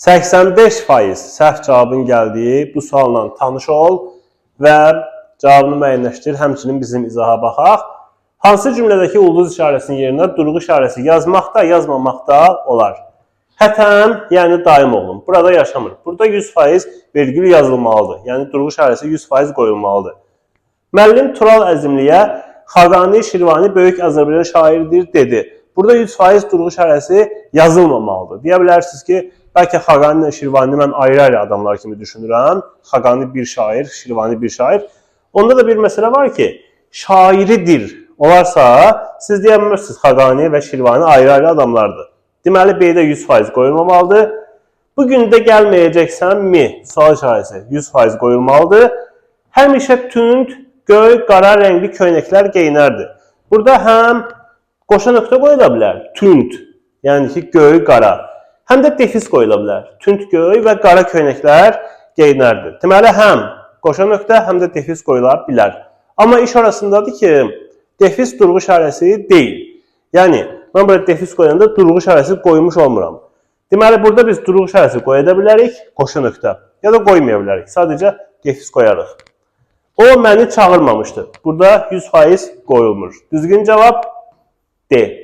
85% səhv cavabın gəldiyi bu sualla tanış ol və cavabını müəyyənləşdir. Həmçinin bizim izaha baxaq. Hansı cümlədəki ulduz işarəsinin yerinə durğu işarəsi yazmaq da, yazmamaq da olar? Hətəm, yəni dayım oğlum, burada yaşamır. Burada 100% vergül yazılmalıdır. Yəni durğu işarəsi 100% qoyulmalıdır. Müəllim Tural Əzimliyə Xaqani Şirvani böyük Azərbaycan şairidir dedi. Burada 100% durğu işarəsi yazılmamalıdır. Deyə bilərsiniz ki, bəlkə Xaqani ilə Şirvanini mən ayrı-ayrı adamlar kimi düşünürəm. Xaqani bir şair, Şirvani bir şair. Onda da bir məsələ var ki, şairidir olarsa, siz deyə bilməzsiniz Xaqani və Şirvani ayrı-ayrı adamlardır. Deməli, B-də 100% qoyulmamalıdır. Bu gün də gəlməyəcəksənmi? Sual işarəsi 100% qoyulmalıdır. Həmişə tünd, göy, qara rəngli köynəklər geyinərdi. Burada həm qoşa nöqtə qoyula bilər, tünd, yəni ki, göy, qara. Həm də defis qoyula bilər. Tünd göy və qara köynəklər geyinərdi. Deməli, həm qoşa nöqtə, həm də defis qoyula bilər. Amma iş orasındadır ki, defis durğu işarəsi deyil. Yəni, mən burada defis qoyanda durğu işarəsi qoymuş olmuram. Deməli, burada biz durğu işarəsi qoya da bilərik, qoşa nöqtə, ya da qoymaya bilərik. Sadəcə defis qoyarıq. O məni çağırmamışdı. Burada 100% qoyulmur. Düzgün cavab D.